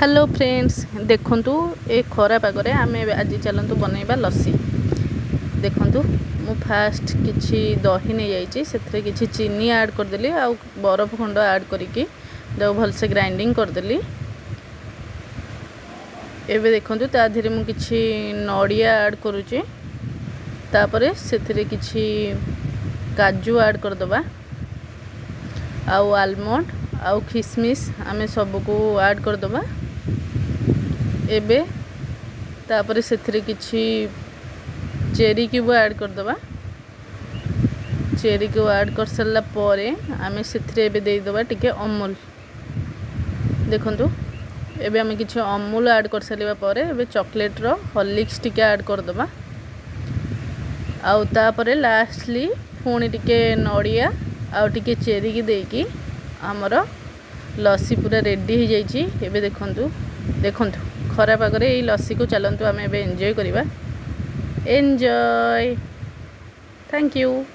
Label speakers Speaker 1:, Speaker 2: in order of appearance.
Speaker 1: Hello friends, ଦେଖନ୍ତୁ, ଏ ଖରା ପାଗରେ ଆମେ ଏବେ ଆଜି ଚାଲନ୍ତୁ ବନେଇବା ଲସି। ଦେଖନ୍ତୁ, ମୁଁ ଫାଷ୍ଟ କିଛି ଦହି ନେଇଯାଇଛି, ସେଥିରେ କିଛି ଚିନି ଆଡ଼୍ କରିଦେଲି ଆଉ ବରଫ ଖଣ୍ଡ ଆଡ଼୍ କରିକି ତାକୁ ଭଲସେ ଗ୍ରାଇଣ୍ଡିଙ୍ଗ କରିଦେଲି। ଏବେ ଦେଖନ୍ତୁ, ତା ଦେହରେ ମୁଁ କିଛି ନଡ଼ିଆ ଆଡ଼୍ କରୁଛି। ତାପରେ ସେଥିରେ କିଛି କାଜୁ ଆଡ଼୍ କରିଦେବା ଆଉ ଆଲମଣ୍ଡ ଆଉ ଖିସମିସ୍, ଆମେ ସବୁକୁ ଆଡ଼୍ କରିଦେବା। ଏବେ ତାପରେ ସେଥିରେ କିଛି ଚେରି କ୍ୟୁବ୍ ଆଡ଼୍ କରିଦେବା। ଚେରି କ୍ୟୁବ୍ ଆଡ଼୍ କରିସାରିଲା ପରେ ଆମେ ସେଥିରେ ଏବେ ଦେଇଦେବା ଟିକେ ଅମୁଲ। ଦେଖନ୍ତୁ, ଏବେ ଆମେ କିଛି ଅମୁଲ ଆଡ଼୍ କରିସାରିବା ପରେ ଏବେ ଚକୋଲେଟ୍ର ହର୍ଲିକ୍ସ ଟିକେ ଆଡ଼୍ କରିଦେବା। ଆଉ ତାପରେ ଲାଷ୍ଟଲି ପୁଣି ଟିକେ ନଡ଼ିଆ ଆଉ ଟିକେ ଚେରିକି ଦେଇକି ଆମର ଲସି ପୁରା ରେଡ଼ି ହେଇଯାଇଛି। ଏବେ ଦେଖନ୍ତୁ, ଦେଖନ୍ତୁ, ଖରା ପାଗରେ ଏଇ ଲସିକୁ ଚାଲନ୍ତୁ ଆମେ ଏବେ ଏନ୍ଜୟ କରିବା। Enjoy, thank you.